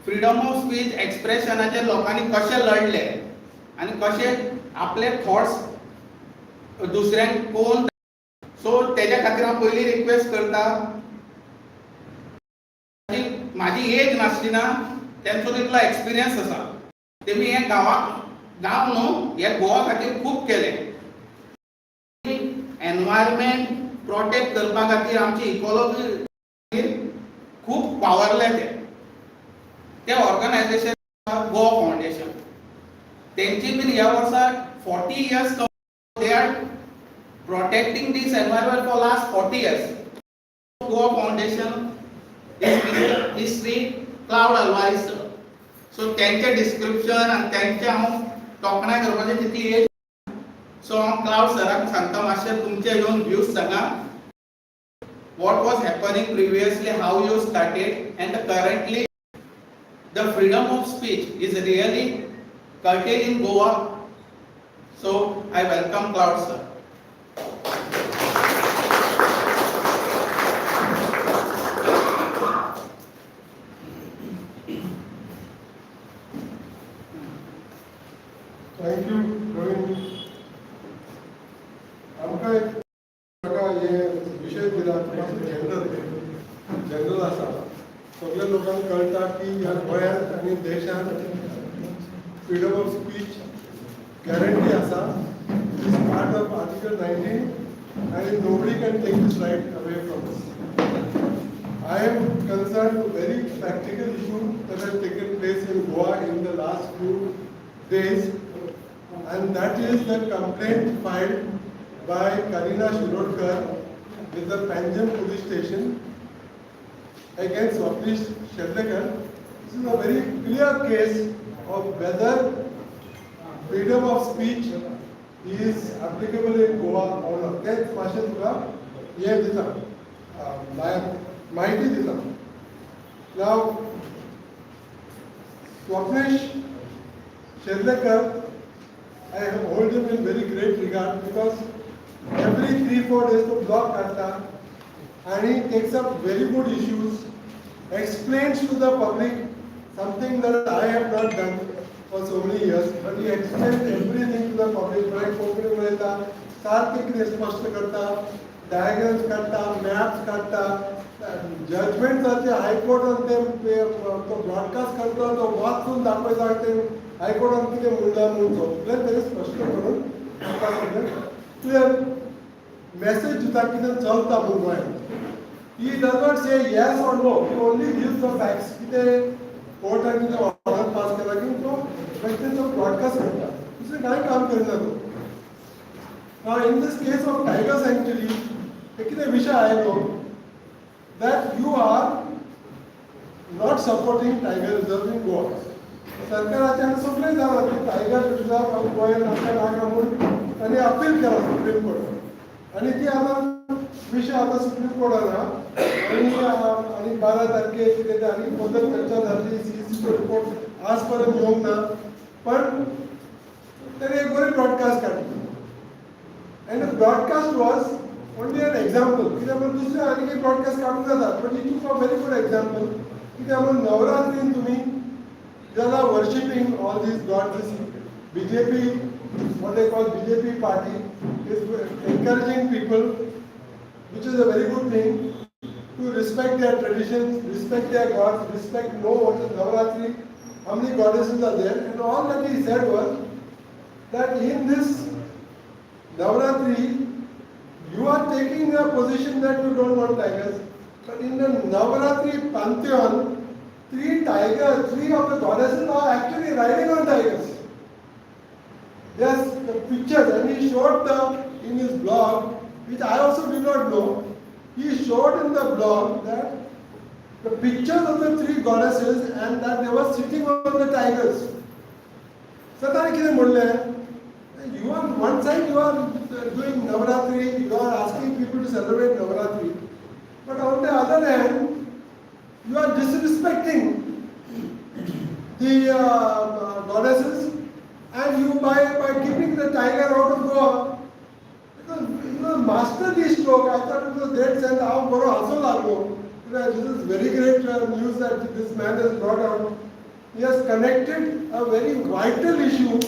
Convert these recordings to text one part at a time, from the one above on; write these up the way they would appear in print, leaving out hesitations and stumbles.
Freedom of speech एक्सप्रेशनाचेर लोकांनी कशें लढले आनी कशें आपले थॉट्स दुसऱ्यांक कोण. सो तेज्या खातीर हांव पयलीं रिक्वेस्ट करता, म्हाजी एज नासली ना, तेंचो तितलो एक्सपिरियन्स आसा. तेमी हे गांवाक, गांव न्हू, हे गोवा खातीर खूब केलें. एनवायरमेंट प्रोटेक्ट करपा खातीर, आमची इकॉलॉजी खूब वावरले ते. ते ऑर्गनायझेशन गोवा फावंडेशन, तेंची बीन ह्या वर्सा 40 years they are protecting this environment for last 40 years. Goa Foundation is Shri Claude Alvares sir. So तेंचें डिस्क्रिप्शन आनी तेंचें हांव तोखणाय करपाचें तितली एज. सो हांव क्लावड सराक सांगता, मातशें तुमचे येवन व्यूज सांगा, what was happening previously, how you started, and currently the freedom of speech is really curtailed in Goa. So I welcome Claude sir. Thank you Praveen. आमकां एक म्हाका हे विशय दिला, मातसो जनरल जनरल आसा. सगळ्या लोकांक कळटा की ह्या गोंयांत आनी देशांत फ्रिडम ऑफ स्पीच गॅरंटी आसा, is part of Article 19 आनी nobody can take this right away from us. I am concerned with very practical issue that has taken place in Goa in the last few days, and that is the complaint filed by Karina Shirodkar with the Panjim police station against Swapnesh Sherlekar. This is a very clear case of whether freedom of speech is applicable in Goa or not. तेच मातशें तुका हें दिता, म्हायती दिता. Now, Swapnesh Sherlekar, I hold him in very great regard because every 3-4 days तो blog काडटा and he takes up very good issues, explains to the public something that I have not done for so many years, but he explains everything to the public. बरें कोंकणी उलयता, सारकें कितें स्पश्ट करता, diagrams काडटा, maps काडटा, judgement हायकोर्टान ते तो ब्रॉडकास्ट करता, तो वाचून दाखयता ते हायकोर्टान कितें म्हणलां म्हणून सगळें तें स्पश्ट करून आमकां सगळें क्लियर मेसेज दिता कितें चलता म्हणून गोंयांत. He does not say yes or no. He only gives the facts. कितें कोर्टान कितें ऑर्डर पास केला की तो बेश्टे तो ब्रॉडकास्ट करता, दुसरें कांय काम करिना तो. Now in this case of tiger sanctuary, एक कितें विशय आयलो that you are not supporting tiger reserve in Goa. सरकाराच्यान सगळें जालां की टायगर रिझर्व गोंयांत आमकां नाका म्हणून तांणी अपील केलां सुप्रीम कोर्टान आनी ती आतां विशय आतां सुप्रीम कोर्टान आहा. आनी आनी 12 तारखेर कितें ते आनी फर्दर चर्चा जातली. सीईसीचो रिपोर्ट आज पर्यंत येवंक ना, पण ताणें एक बरी ब्रॉडकास्ट काडली and the broadcast was only an example. कित्याक म्हणून दुसरे आनी एक ब्रॉडकास्ट काडूंक जाता, but he took a very good example. कित्याक म्हणून नवरात्रीन तुमी you are worshipping all these gods. This BJP, what they call BJP party, is encouraging people, which is a very good thing, to respect their traditions, respect their gods, respect, know what is Navaratri, how many goddesses are there, and all that he said was that in this Navaratri, you are taking a position that you don't want tigers, but in the Navaratri pantheon, three tigers, three of the goddesses are actually riding on tigers. Yes, the pictures, and he showed the in his blog, which I also did not know. He showed in the blog that the pictures of the three goddesses and that they were sitting on the tigers. So ताणें कितें म्हणलें, you are one side you are doing Navaratri, you are asking people to celebrate Navaratri, but on the other hand, you are disrespecting the goddesses and you by keeping the tiger out of Goa. Because it was masterly stroke. I thought it was great sense. हांव बरो हांसो लागलो. This is very great news that this man has brought out. He has connected a very vital issue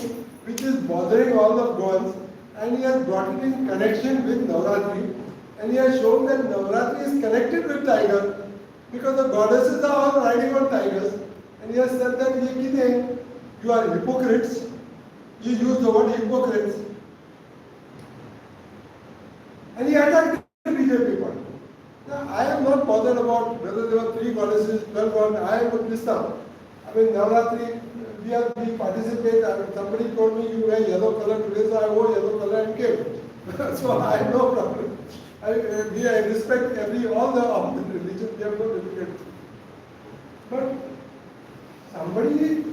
which is bothering all the Goans, and he has brought it in connection with Navratri, and he has shown that Navratri is connected with tiger because the goddesses are all riding on tigers, and he has said that ye kite, you are hypocrites. He used the word hypocrites, and he attacked the BJP party. Now, I am not bothered about whether there were 3 goddesses, 12 goddesses. I am a Christian. I mean, Navratri, we participate. I mean, somebody told me you wear yellow color today, so I wore yellow color and came. So I have no problem. We respect all the religions. We have no difficulty. But somebody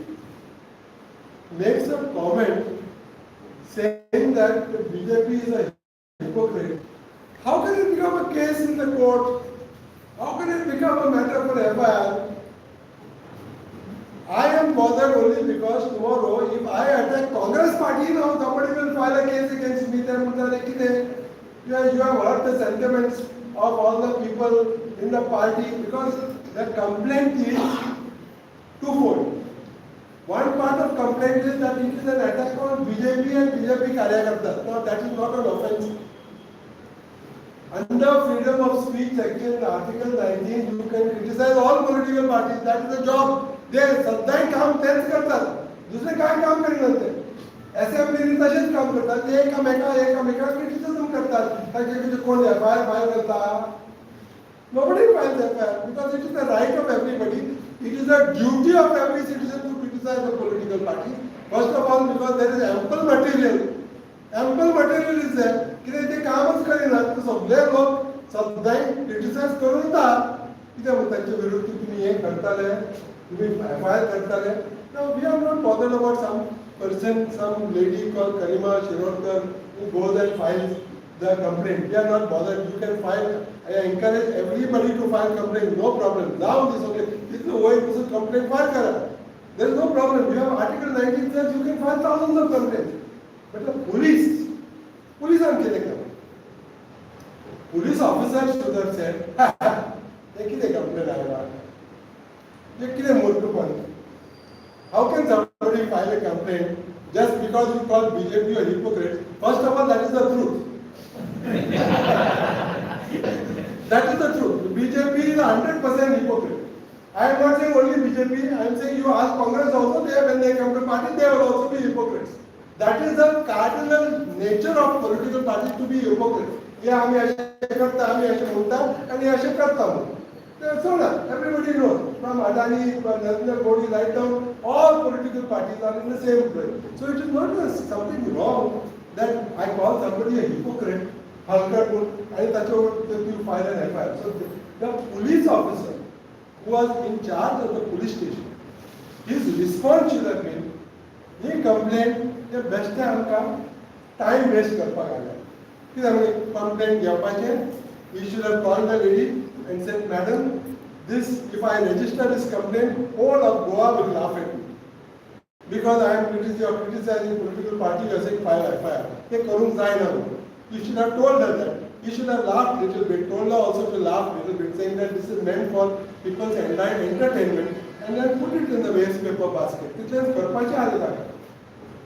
makes a comment saying that the BJP is a hypocrite. How can it become a case in the court? How can it become a matter for FIR? I am bothered only because tomorrow if I attack Congress party, now somebody will file a case against me. You have heard the sentiments of all the people in the party, because the complaint is twofold. One part of complaint is that it is an attack on BJP and BJP karyakartas. Now that is not an offense. Under freedom of speech section, Article 19, you can criticize all political parties. That is the job. ते सद्दांय काम तेच करतात, दुसरें कांय काम करिनात ते. असेंब्लीनी तशेंच काम करतात ते, एकामेका क्रिटिसिजम करतात. ताचे कितें कोण एफआयआर फायल करता? Nobody files FIR because it is the right of everybody. It is the duty of every citizen to criticize the political party. First of all, because there is ample material. Ample material is there. कितें ते कामच करिनात, सगळे लोक सद्दांय criticise करून येता. कितें म्हणटा तांचे विरुद्ध तुमी हें करताले, तुमी एफआयआर करताले. Now we are not bothered about some person, some lady called Karima Shirodkar who goes and files the complaint. We are not bothered. You can file. I encourage everybody to file complaint. No problem. Now this okay. This is the way to complaint file kara. There is no problem. You have Article 19 says you can file thousands of complaints. But the police आन केलें काम. Police officer should have said, हे कितें complaint आयला? हे कितें मूर्खपण? How can somebody file a complaint just because you call BJP a hypocrite? First of all, that is the truth. That is the truth. BJP is 100% hypocrite. I am not saying only BJP. I am saying you ask Congress also, when they come to party, they will also be hypocrites. That is the cardinal nature of political parties, to be hypocrite. हे आम्ही अशें करता, आम्ही अशें म्हणटा आनी अशें करता म्हणून. सोडा, everybody knows. From Adani, from Narendra Modi, right down, all political parties are in the same place. So it is not something wrong that I call somebody a hypocrite, हलकट आणि ताच्यावर you file an FIR. So the police officer who was in charge of the police station, his response should have been, he complaint ते बेश्टे आमकां time waste करपाक आयला. कित्याक म्हणजे complaint घेवपाचें, he should have called the lady and said, Madam, this, if I register this complaint, whole of Goa will laugh at me. Because I am criticizing, you are criticizing political party, you are saying file FIR. ते करूंक जायना म्हणून. You should have told her that. You should have laughed little bit, told her also to laugh little bit, saying that this is meant for people's entertainment, and then put it in the waste paper basket. तितलेंच करपाचें आसलें ताका.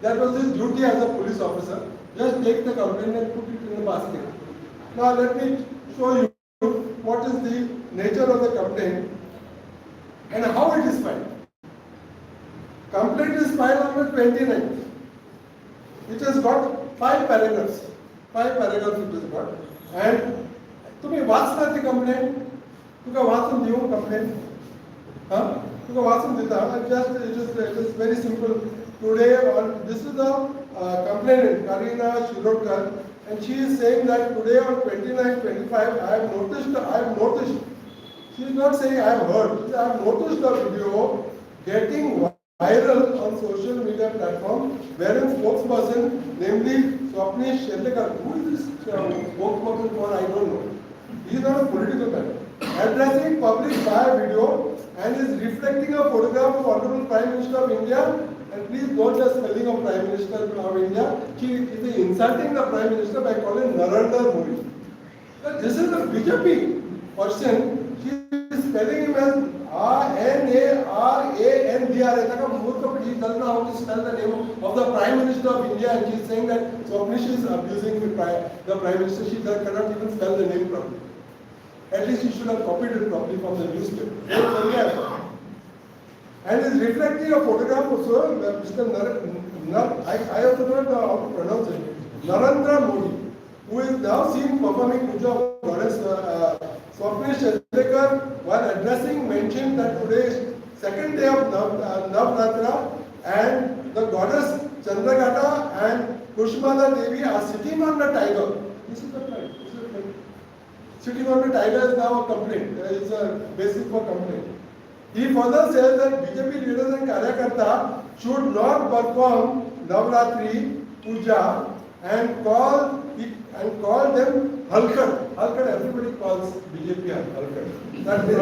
That was his duty as a police officer. Just take the complaint and put it in the basket. Now let me show you what is the nature of the complaint and how it is filed. Complaint is filed on the 29th. It has got 5 paragraphs. 5 paragraphs it has got. And तुम्ही वाचला ती complaint? तुका वाचून दिवं complaint? हां, तुका वाचून दिता. Just it is very simple. Today on this is the complainant Karina Shirodkar, and she is saying that today on 29/25 I have noticed. She is not saying I have heard. She said, I have noticed the video getting viral on social media platform wherein spokesperson, namely Swapnesh Shendekar, who is this spokesperson for, I don't know. He is not a political man. Addressing public via video and is reflecting a photograph of Honorable Prime Minister of India. And please note the spelling of Prime Minister of India. She is insulting the Prime Minister by calling Narendra Modi. Now, this is a BJP person. She is spelling him as R-N-A-R-A-N-D. D R A ताका मूर्ख, he doesn't know how to spell the name of the Prime Minister of India, and she is saying that Swapnish is abusing the Prime Minister. She cannot even spell the name properly. At least she should have copied it properly from the newspaper. And is reflecting a photograph of Sir, Mr. Nar, Nar, I also don't know how to pronounce it, Narendra Modi, who is now seen performing puja of goddess. Swapnesh Shetlekar, while addressing, mentioned that today is second day of Navratra and the goddess Chandraghanta and Kushmanda Devi are sitting on the tiger. This is the point. This is the point. Sitting on the tiger is now a complaint. There is a basis for complaint. He further says that BJP leaders and Karyakarta should not perform Navratri Puja and call them Halkat. Halkat, everybody calls BJP Halkat. That's it.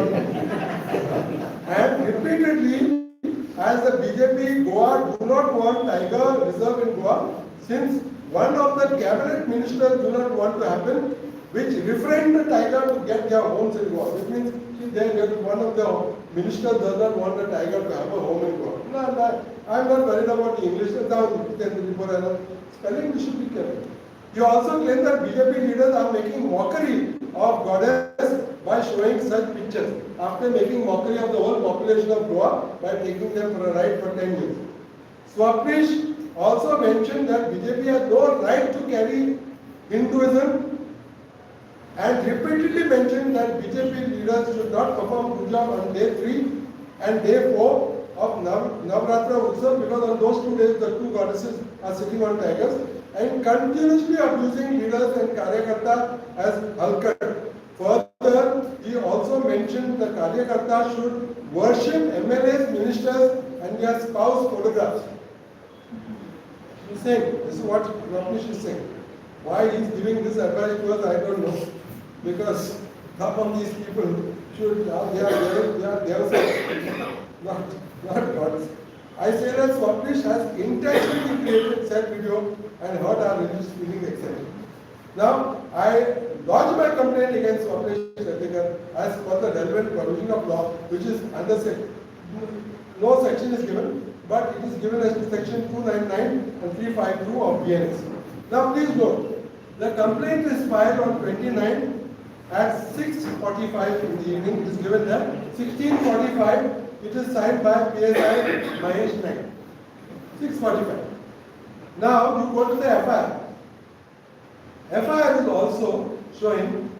And repeatedly, as the BJP Goa do not want tiger reserve in Goa, since one of the cabinet ministers do not want to happen, which refrained the tiger to get their homes in Goa. Which means one of the ministers does not want the tiger to have a home in Goa. No, no, I am not worried about the English. Spelling, we should be careful. He also claimed that BJP leaders are making mockery of goddess by showing such pictures, after making mockery of the whole population of Goa by taking them for a ride for 10 years. Swapnish also mentioned that BJP has no right to carry Hinduism and repeatedly mentioned that BJP leaders should not perform puja on day 3 and day 4 of Navratra Utsav, because on those 2 days the two goddesses are sitting on tigers, and continuously abusing leaders and Karyakarta as Halkat. Further, he also mentioned the Karyakarta should worship MLAs, ministers and their spouse photographs. He's saying, this is what Swapnish is saying. Why he is giving this advice to us, I don't know. Because some of these people should, they are themselves, not gods. I say that Swapnish has intentionally created said video and hurt our religious feelings, etc. Now, I lodge my complaint against Swapnish Shetlekar as per the relevant provision of law, which is under no section is given, but it is given as section 299 and 352 of BNS. Now, please note, the complaint is filed on 29 at 6:45 in the evening. It is given there. 16:45, it is signed by PSI Mahesh Naik. 6:45. Now, you go to the FIR. FIR is also showing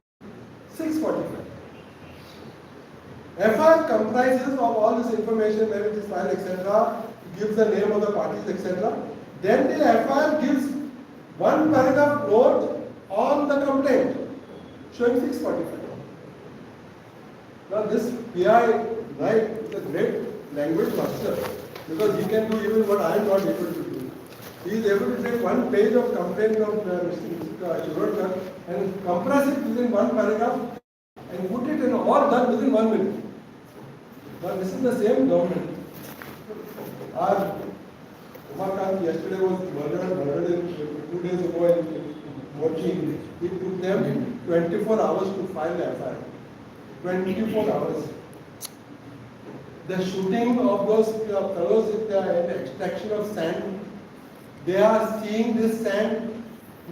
6:45. FIR comprises of all this information, where it is filed, etc., gives the name of the parties, etc. Then the FIR gives one paragraph note on the complaint, showing 6:45. Now this PI Naik is a great language master, because he can do even what I am not able to do. He is able to take one page of complaint of Mr. Shirodkar and compress it within one paragraph and put it in all done within 1 minute. Now this is the same government. Our Umakant yesterday was murdered in 2 days ago in Morjim. It took them 24 hours to file the FIR. 24 hours. The shooting of those fellows in the extraction of sand, they are seeing this sand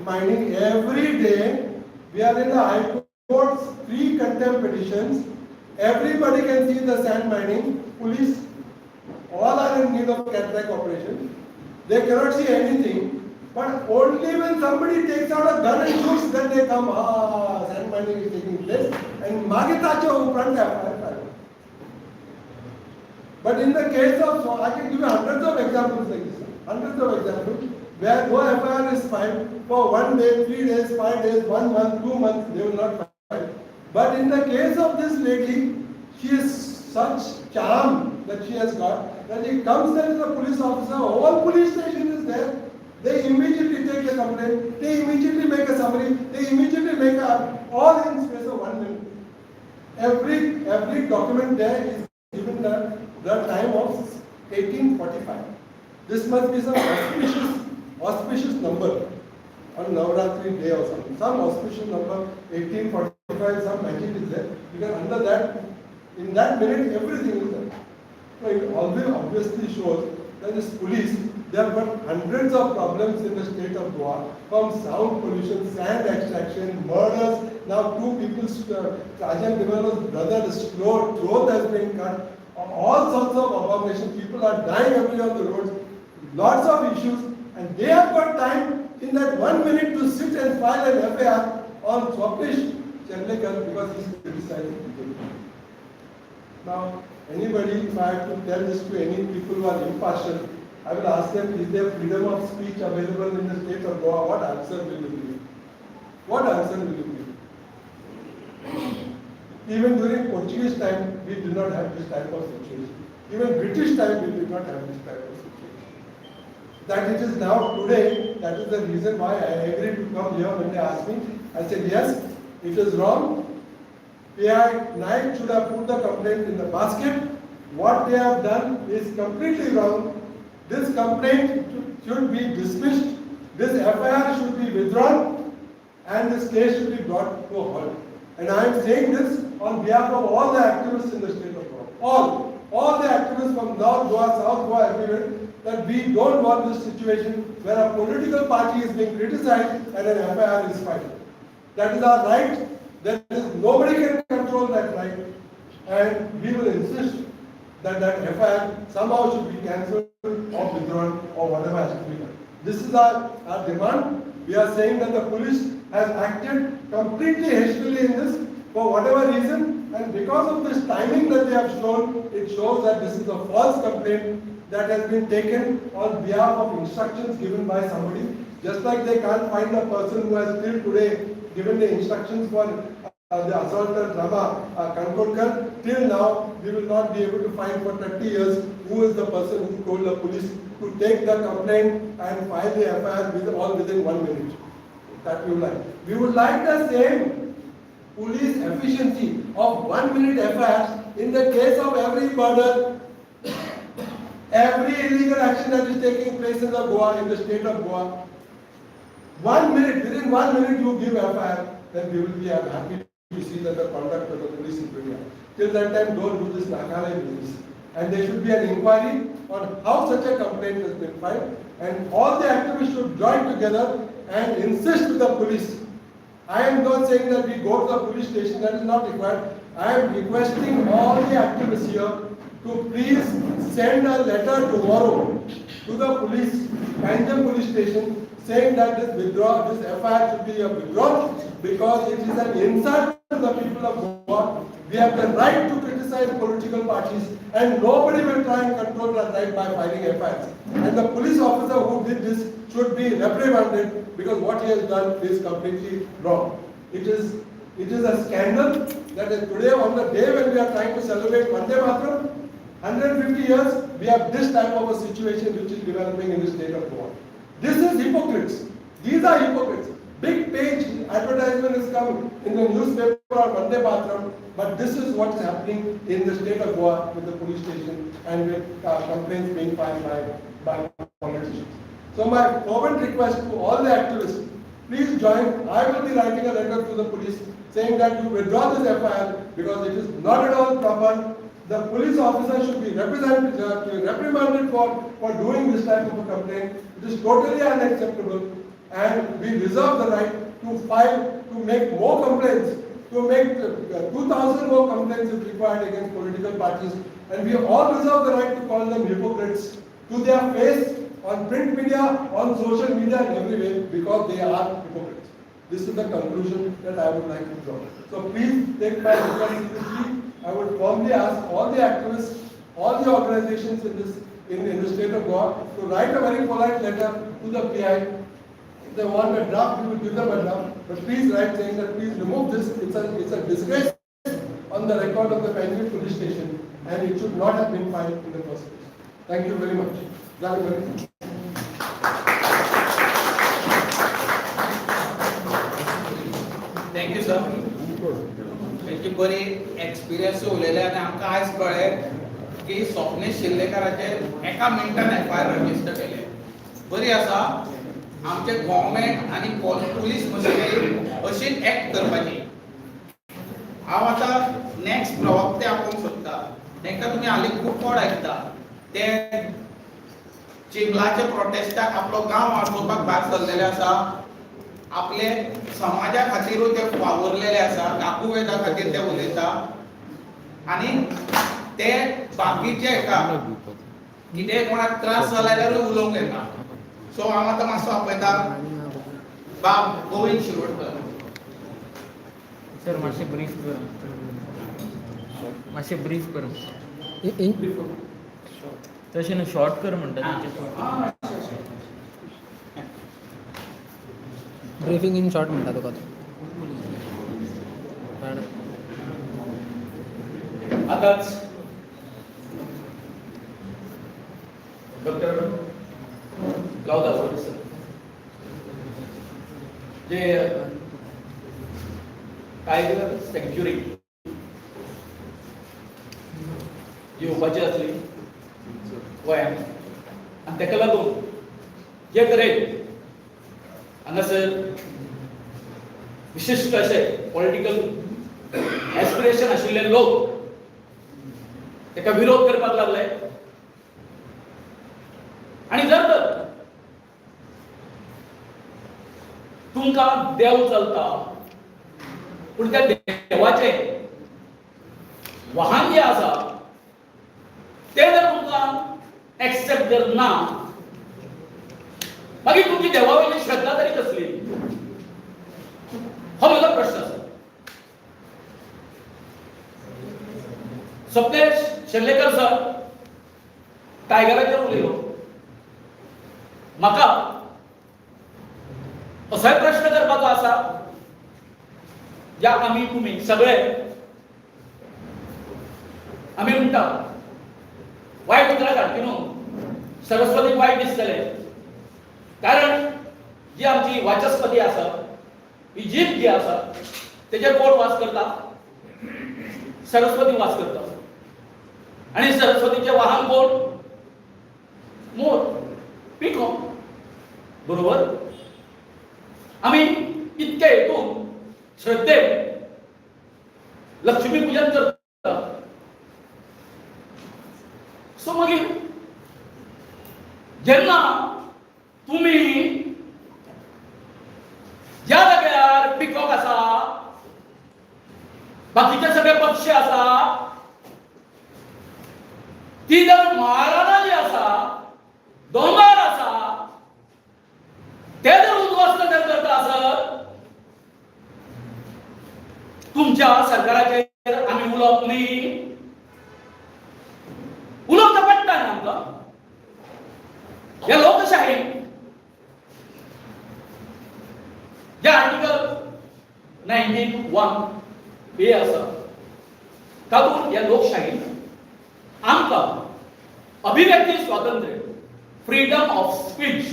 mining every day. We are in the High Court's 3 contempt petitions. Everybody can see the sand mining. Police, all are in need of cataract operation. They cannot see anything. But only when somebody takes out a gun and shoots, then they come, sand mining is taking place. And मागीर ताचे उपरांत FIR file. But in the case of, so I can give you hundreds of examples like this, hundreds of examples, where no FIR is filed for 1 day, 3 days, 5 days, 1 month, 2 months, they will not file. But in the case of this lady, she is such charm that she has got, that he comes there as a police officer, whole police station is there. They immediately take the complaint, they immediately make a summary, they immediately make a, all in space of 1 minute. Every document there is given the time of 18:45. This must be some auspicious number on Navratri day or something. Some auspicious number, 18:45, some magic is there. Because under that, in that minute, everything is there. So it always obviously shows that this police, they have got hundreds of problems in the state of Goa, from sound pollution, sand extraction, murders. Now two people's, Trajan D'Mello's brother's throat has been cut. All sorts of abominations. People are dying every day on the roads. Lots of issues, and they have got time in that 1 minute to sit and file an FIR on Swapnesh Sherlekar because he's criticizing BJP. Now, anybody, if I have to tell this to any people who are impartial, I will ask them, is there freedom of speech available in the state of Goa? What answer will you give? What answer will you give? Even during Portuguese time, we did not have this type of situation. Even British time, we did not have this type of situation. That it is now today, that is the reason why I agreed to come here when they asked me. I said, yes, it is wrong. PI Naik should have put the complaint in the basket. What they have done is completely wrong. This complaint should be dismissed. This FIR should be withdrawn and this case should be brought to a halt. And I am saying this on behalf of all the activists in the state of Goa. All the activists from North Goa, South Goa, everywhere, that we don't want this situation where a political party is being criticized and an FIR is filed. That is our right. There is nobody can control that right, and we will insist that that FIR somehow should be cancelled or withdrawn or whatever has to be done. This is our demand. We are saying that the police has acted completely hastily in this for whatever reason, and because of this timing that they have shown, it shows that this is a false complaint that has been taken on behalf of instructions given by somebody. Just like they can't find a person who has till today given the instructions for the assaulter Rama Kakodkar, till now we will not be able to find for 30 years who is the person who told the police to take the complaint and file the FIR all within 1 minute. That we would like. We would like the same police efficiency of 1 minute FIRs in the case of every murder, every illegal action that is taking place in the Goa, in the state of Goa. 1 minute, within 1 minute you give FIR, then we will be happy to see that the conduct of the police is very high. Till that time, don't do this Nakale business. And there should be an inquiry on how such a complaint has been filed, and all the activists should join together and insist to the police. I am not saying that we go to the police station, that is not required. I am requesting all the activists here to please send a letter tomorrow to the police, Panjim police station, saying that this FIR should be withdrawn because it is an insult to the people of Goa. We have the right to criticize political parties, and nobody will try and control that right by filing FIRs. And the police officer who did this should be reprimanded because what he has done is completely wrong. It is a scandal that is today, on the day when we are trying to celebrate Vande Mataram, 150 years, we have this type of a situation which is developing in the state of Goa. This is hypocrites. These are hypocrites. Big page advertisement has come in the newspaper on Vande Mataram, but this is what is happening in the state of Goa with the police station and with complaints being filed by politicians. So my fervent request to all the activists, please join. I will be writing a letter to the police saying that you withdraw this FIR because it is not at all proper. The police officer should be reprimanded for doing this type of a complaint. It is totally unacceptable, and we reserve the right to file, to make more complaints, to make 2,000 more complaints if required against political parties. And we all reserve the right to call them hypocrites to their face, on print media, on social media, and everywhere, because they are hypocrites. This is the conclusion that I would like to draw. So please take my request seriously. I would firmly ask all the activists, all the organizations in the state of Goa to write a very polite letter to the PI. If they want a draft, we will give them a draft. But please write saying that please remove this. It's a disgrace on the record of the Panjim police station, and it should not have been filed in the first place. Thank you very much. Thank you very much. Thank you, sir. तेची बरी experience उलयले आनी आमकां आयज कळ्ळें की स्वप्नेश शिर्लेकाराचेर एका मिनटान एफआयआर रजिस्टर केले. बरी आसा, आमचे गव्हर्मेंट आनी पुलीस मशिनरी अशीच एक्ट करपाची. हांव आतां नेक्स्ट प्रवक्ते आपोवंक सोदता. तांकां तुमी हालीं खूब कोण आयकता, ते चिंबलाच्या प्रोटेस्टाक आपलो गांव वाचोवपाक भायर सरलेले आसा, आपले समाजा खातीरूय ते वावुरलेले आसा, काकुवेदा खातीर ते उलयता आनी ते बाकीचे हेका कितें कोणाक त्रास जाला जाल्यारूय उलोवंक येता. सो हांव आतां मातसो आपयता बाब गोविंद शिरोडकर. सर मातशें ब्रीफ कर, मातशें ब्रीफ कर. तशें न्हू, शॉर्ट कर म्हणटा तेंचे. ब्रिफींग इन शॉर्ट म्हणटा तुका तो. आतांच डॉक्टर लावदा सर जे टायगर सँक्च्युरी जी येवपाची आसली गोंयांत आनी ताका लागून जे तरेन हांगासर विशिश्ट अशे पॉलिटिकल एस्पिरेशन आशिल्ले लोक ताका विरोध करपाक लागले आनी जर तर तुमकां देव चलता पूण त्या देवाचें वाहन जें आसा तें जर तुमकां एक्सेप्ट जर ना मागीर तुमची देवा वयली श्रद्धा तरी कसली, हो म्हजो प्रश्न आसा. स्वप्नेश शेल्लेकर सर टायगराचेर उलयलो, म्हाका असोय प्रश्न करपाचो आसा ज्या आमी तुमी सगळे आमी म्हणटा वायट उतरां काडची न्हू, सरस्वतीक वायट दिसतलें, कारण जी आमची वाचस्पती आसा ही जीभ जी आसा तेजेर कोण वास करता, सरस्वती वास करता आनी सरस्वतीचें वाहन कोण, मोर, पिको, बरोबर. आमी इतके हेतून श्रद्धे लक्ष्मी पूजन करता. सो मागीर जेन्ना तुमी ज्या जाग्यार पिकॉक आसा, बाकीचे सगळे पक्षी आसा, ती जर माराना जी आसा, दोंगर आसा, ते जर उद्ध्वस्त जर करता आसत तुमच्या सरकाराचेर आमी उलोवप न्ही, उलोवचें पडटा न्ही आमकां. हे लोकशाही जे आर्टिकल 19(1) आसा तातूंत ह्या लोकशाहीन आमकां अभिव्यक्ती स्वातंत्र्य, फ्रीडम ऑफ स्पीच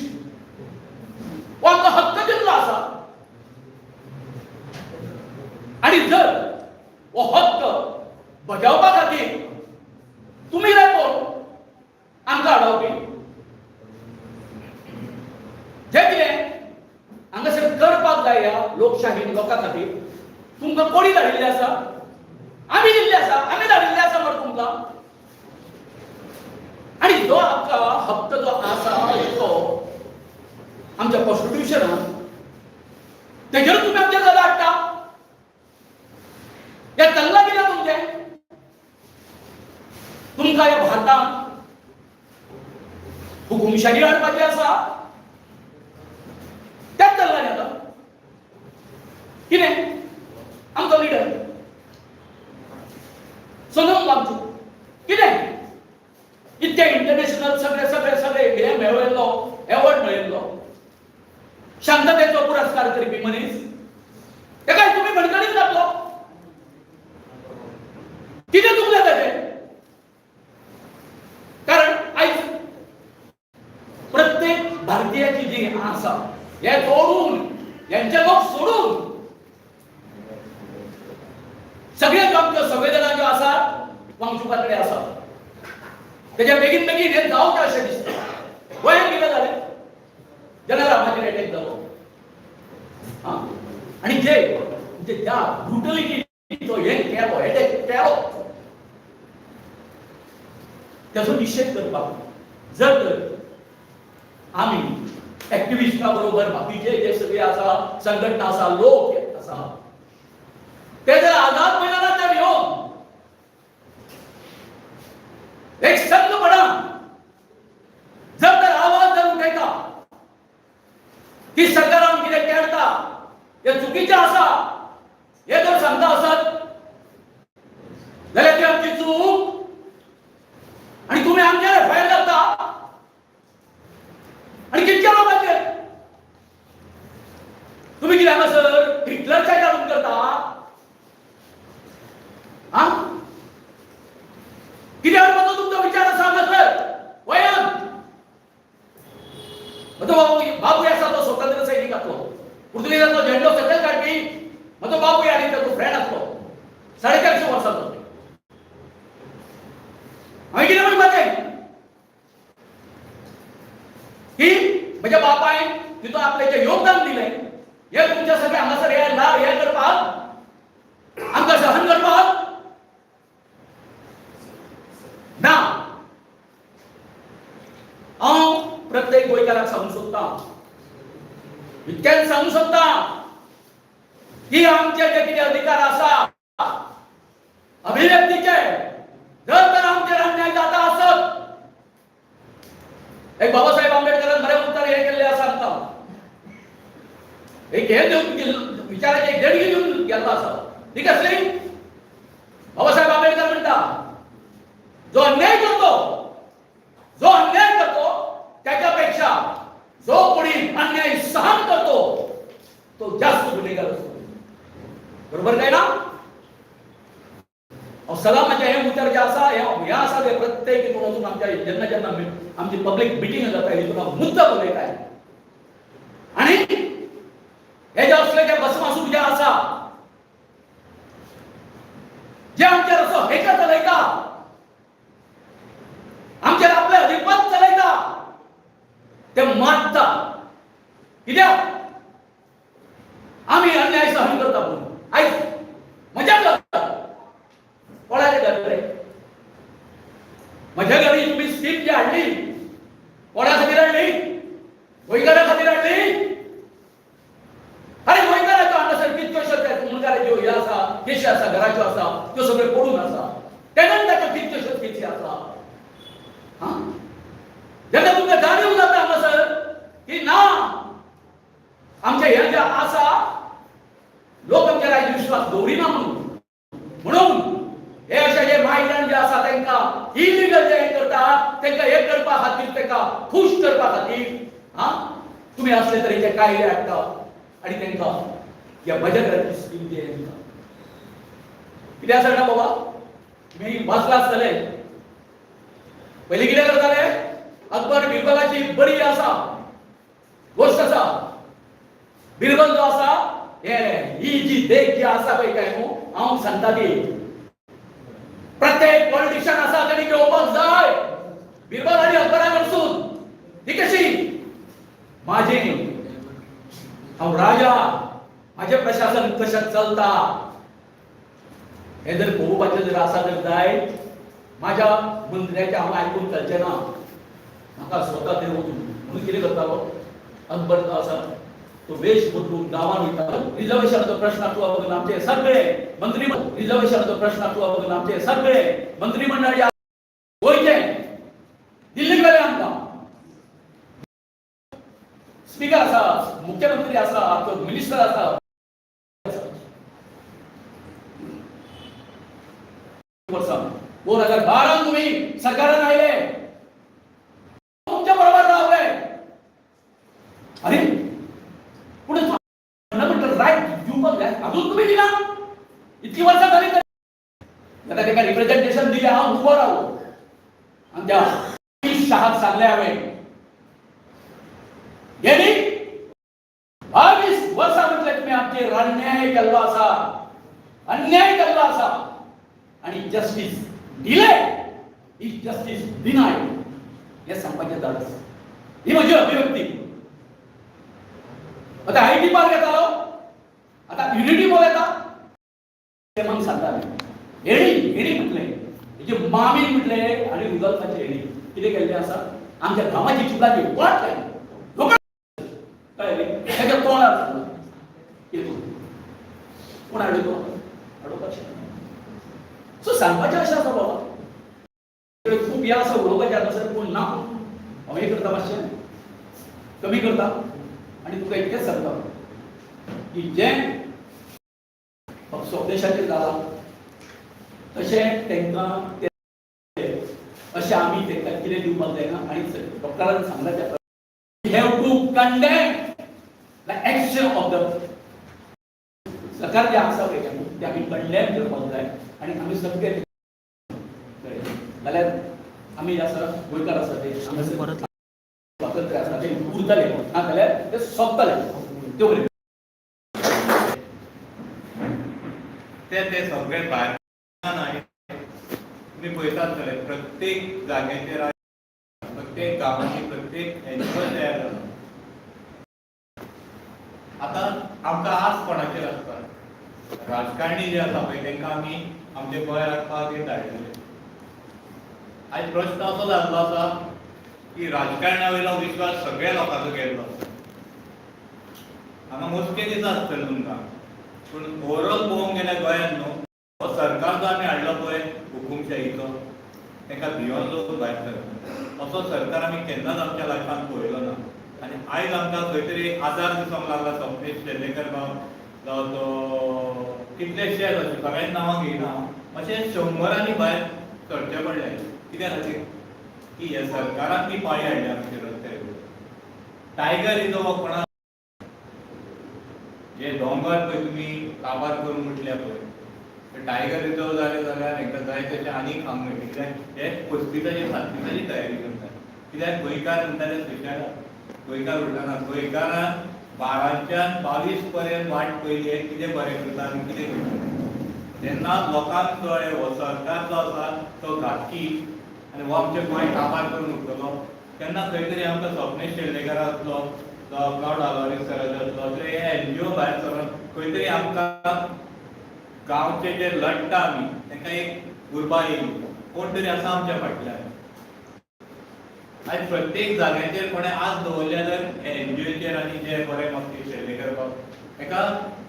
हो आमकां हक्क दिल्लो आसा आनी जर हो हक्क बजावपा खातीर तुमी रे कोण आमकां आडावपी, जे कितें हांगासर करपाक जाय ह्या लोकशाही लोकां खातीर तुमकां कोणी धाडिल्लें आसा, आमी दिल्लें आसा, आमी धाडिल्लें आसा मरे तुमकां. आनी जो आमकां हक्क जो आसा तो आमच्या कॉन्स्टिट्युशनान तेजेर तुमी आमचेर गजाल हाडटा, हे चल्लां कितें तुमचें, तुमकां ह्या भारतांत हुकुमशाही हाडपाची आसा, तेच चल्लां न्ही आतां. कितें आमचो लिडर सोनम वांगचूक कितें इतके इंटरनॅशनल सगळे सगळे सगळे हे मेळयल्लो, एवॉर्ड मेळयल्लो, शांततेचो पुरस्कार करपी मनीस, ताका तुमी बंदखणीत घातलो, कितें चुकलें ताचें? कारण आयज प्रत्येक भारतीयाची जी आसा हे सोडून, हेंचे लोक सोडून सगळे आमच्यो संवेदना ज्यो आसा वांगचुका कडेन आसा, तेज्या बेगीन बेगीन हें जावचें अशें दिसता. गोंयांत कितें जालें, जलारामाचेर एटॅक जालो आनी जे म्हणजे ज्या ब्रुटलिटी तो हें केलो, एटॅक केलो, त्याचो निशेध करपाक जर तर आमी एक्टिविस्टा बरोबर बाकीचे जे सगळे आसा, संघटना आसा, लोक आसा, ते जर आझाद मैदानाचेर येवन एक संघपणान जर तर आवाज जर उठयता की सरकारान कितें करता हे चुकीचें आसा, हे जर सांगता आसत जाल्यार ती आमची चूक आणि तुम्ही आमचेर एफआयआर करता आणि कितक्या लोकांचेर तुम्ही कितें हांगासर हिटलरच्या घालून करता? हा, कितें हाडपाचो तुमचो विचार आसा हांगासर गोंयांत? म्हजो बापूय आसा तो स्वतंत्र सैनीक आसलो, पुर्तुगेजाचो झेंडो सकयल काडपी म्हजो बापूय आनी ताचो फ्रेंड आसलो, 450 वर्सांचो. हांवें कितें म्हणपाचें की म्हज्या बापायन तितून आपलें जें योगदान दिलें, हे तुमच्या सगळे हांगासर हे लाव हे करपाक, आमकां सहन करपाक ना. हांव प्रत्येक गोंयकाराक सांगूंक सोदतां, इतक्यान सांगूंक सोदतां की आमचे जे कितें अधिकार आसा अभिव्यक्तीचे, जर तर आमचेर अन्याय जाता आसत, एक बाबासाहेब आंबेडकरान बरें उतर हे केल्लें आसा, आमकां एक हे दिवन गेल्लो, विचाराची एक देणगी दिवन गेल्लो आसा. ती कसली? बाबासाहेब आंबेडकर म्हणटा, जो अन्याय करतो त्याच्यापेक्षा जो कोणी अन्याय सहन करतो तो जास्त गुन्हेगार असतो. बरोबर काय ना? अहो, सदां म्हजें हें उतर जें आसा, हें हें आसा तें प्रत्येक हितून वचून आमच्या जेन्ना जेन्ना आमची पब्लीक मिटींग जाता, हितून हांव मुद्दम उलयता. आनी हे जे असले जे भस्मासूर जे आसा, जे आमचेर असो हेका चलयता, आमचेर आपलें अधिपत चलयता, ते मारता कित्याक? आमी अन्याय सहन करता म्हणून. आयज म्हज्या घर, कोणाचें घर रे? म्हज्या घरी तुमी स्कीम जी हाडली, कोणा खातीर हाडली? गोंयकारा खातीर हाडली? अरे, गोंयकाराच्यो हांगासर कितक्योश्यो मुंडकाराच्यो हे आसा, केशी आसा, घराच्यो आसा, त्यो सगळ्यो पडून आसा, टेनंटाच्यो कितक्योश्योच केशी आसा. हा, जेन्ना तुमकां जाणीव जाता हांगासर की ना, आमचे हे जे आसा लोक आमचेर आयज विश्वास दवरिना म्हणून, म्हणून हे अशे जे मायग्रंट जे आसा तांकां इलिगल जे हे करता, तांकां हे करपा खातीर, तांकां खुश करपा खातीर, हा, तुमी असले तरेचे कायदे हाडटा आनी तांकां ह्या म्हज्या घराची स्कीम जी दिता. कितें आसा जाणा बाबा, तुमी वाचलां आसतलें. पयलीं कितें करताले? अकबर बिरबलाची बरी आसा गोश्ट आसा. बिरबल जो आसा, हे ही जी देख जी आसा पळय काय न्हू, हांव सांगता ती प्रत्येक पॉलिटिशियन आसा तेणी घेवपाक जाय बिरबल आनी अकबरा कडसून. ती कशी? माझे हांव राजा, माझे प्रशासन कशें चलता हे जर पळोवपाचें जर आसा जर जायत, माझ्या मंत्र्याचें हांव आयकून चलचें ना, म्हाका स्वता थंय वचून. म्हणून कितें करतालो अकबर जो आसा, तो वेश बदलून गांवान वयतालो. रिजर्वेशनाचो प्रश्न आसलो, आमचे सगळे मंत्री, रिजर्वेशनाचो प्रश्न आसलो, आमचे सगळे मंत्रीमंडळ जे गोंयचे दिल्लीक गेले. आमकां स्पीकर आसा, मुख्यमंत्री आसा, आमचो मिनिस्टर आसा. वर्सां 2012 तुमी सरकारान आयले, तुमच्या बरोबर रावले. अरे, पूण फंडामेंटल रायट दिवपाक जाय, अजून तुमी दिना. इतकी वर्सां जाली तरी आता ताका रिप्रेझेंटेशन दिलें. हांव उबो रावलो, आमच्या शहाक सांगलें हांवें, गेली 22 वर्सां म्हटलें तुमी आमचेर अन्याय केल्लो आसा, अन्याय केल्लो आसा आनी justice delay is justice denied हें सांगपाचें धाडस, ही म्हजी अभिव्यक्ती. आतां IT park येतालो, आतां युनिटी मॉल येता. ते मग सांगता, हेणी हेणी म्हटलें हेजी मामीन म्हटलें आनी रुदोल्फाचे हेणी कितें केल्लें आसा, आमच्या गांवाची चिखलाची वाट लायली. लोकांक कळ्ळें न्ही, तेच्या तोंडार सांगलां हेतून कोण हाडयलो, हाडोवपाक शकना. सो सांगपाचें अशें आसा बाबा, खूब हें आसा उलोवपाचें हांगासर, पूण ना हांव हें करता, मातशें कमी करता आनी तुका इतकेंच सांगता की जें स्वदेशाचेर जालां तशें तांकां ते अशें आमी तांकां कितें दिवपाक जायना. आनी डॉक्टरान सांगलां त्या प्रमाणे have to condemn the action of the सरकार जें आसा पळय तें आमी कंडेम करपाक जाय. आनी आमी सगळे जाल्यार आमी जे आसा गोंयकार आसा ते हांगासर परत स्वातंत्र्य आसा ते उरतले ना जाल्यार ते सोंपतले. त्यो बरें ते ते सगळे भायर न्हय, तुमी पळयतात जातले प्रत्येक जाग्याचेर आयज प्रत्येक गांवांनी प्रत्येक एनजीओ तयार जाला. आतां आमकां आस कोणाचेर आसता, राजकारणी जे आसा पळय तांकां आमी आमचे गोंय राखपा खातीर धाडलेले. आयज प्रश्न असो जाल्लो आसा की राजकारणा वयलो विश्वास सगळ्या लोकांचो गेल्लो आसा. हांगा मोजके दिसा आसतले तुमकां, पूण ओवरऑल पळोवंक गेल्यार गोंयांत न्हू हो सरकार जो आमी हाडलो पळय हुकुमशाहीचो, ताका भियोन लोक भायर सरता. असो सरकार आमी केन्नाच आमच्या लायफान पळयलो ना. आनी आयज आमकां खंय तरी एक आदार दिसूंक लागला. स्वप्नेश शेल्लेकर बाब जावं तो कितलेशेच अशे सगळ्यांची नांवां घेयना हांव, अशे शंबरांनी भायर सरचे पडले. कित्या खातीर की ह्या सरकारान ती पाळी हाडल्या आमचे रस्त्यार. टायगर रिजर्व हो कोणा जे दोंगर पळय तुमी काबार करून उठल्या पळय, ते टायगर रिजर्व जाले जाल्यार हेंकां जाय तशें आनीक खावंक मेळटलें. कित्याक हे पस्तिसाची सात्तिसाची तयारी करतात. कित्याक गोंयकार म्हणटा ते स्पेशल गोंयकार उरतना गोंयकारान 12च्यान 22 पर्यंत वाट पळयली हे कितें बरें करता आनी कितें करता. तेन्ना लोकांक कळ्ळें हो सरकार जो आसा तो घातकी आनी हो आमचें गोंय काबार करून उरतलो. तेन्ना खंय तरी आमकां स्वप्नेश शेल्लेकर आसलो जावं क्लावड आल्वारीस सराचो आसलो, ते हे एनजीओ भायर सरून खंय तरी आमकां गांवचे जे लडटा आमी तांकां एक उर्बा येयली, कोण तरी आसा आमच्या फाटल्यान. आयज प्रत्येक जाग्याचेर कोणें आस दवरल्या जर एनजीओचेर आनी जे बरे मागचे शेल्लेकर बाब हेका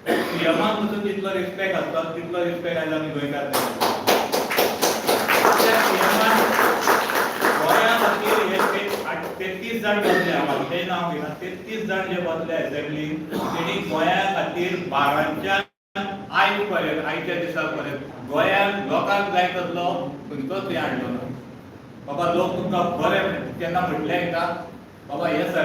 सीएमान पसून जितलो रिस्पेक्ट आसता तितलो रिस्पेक्ट आयज आमी गोंयकार दितात. त्या सीएमान गोंया खातीर हे 33 जाण बसले, हांव बाकीचें नांव घेना, 33 जाण जे बसले असेंब्लीन तेणी गोंया खातीर 12च्यान आयज पर्यंत आयच्या दिसा पर्यंत गोंयांत लोकांक जाय तसलो खंयचोच हें हाडलो ना. बाबा लोक तुमकां बरें केन्ना म्हटलें हेंकां बाबा हें सरकार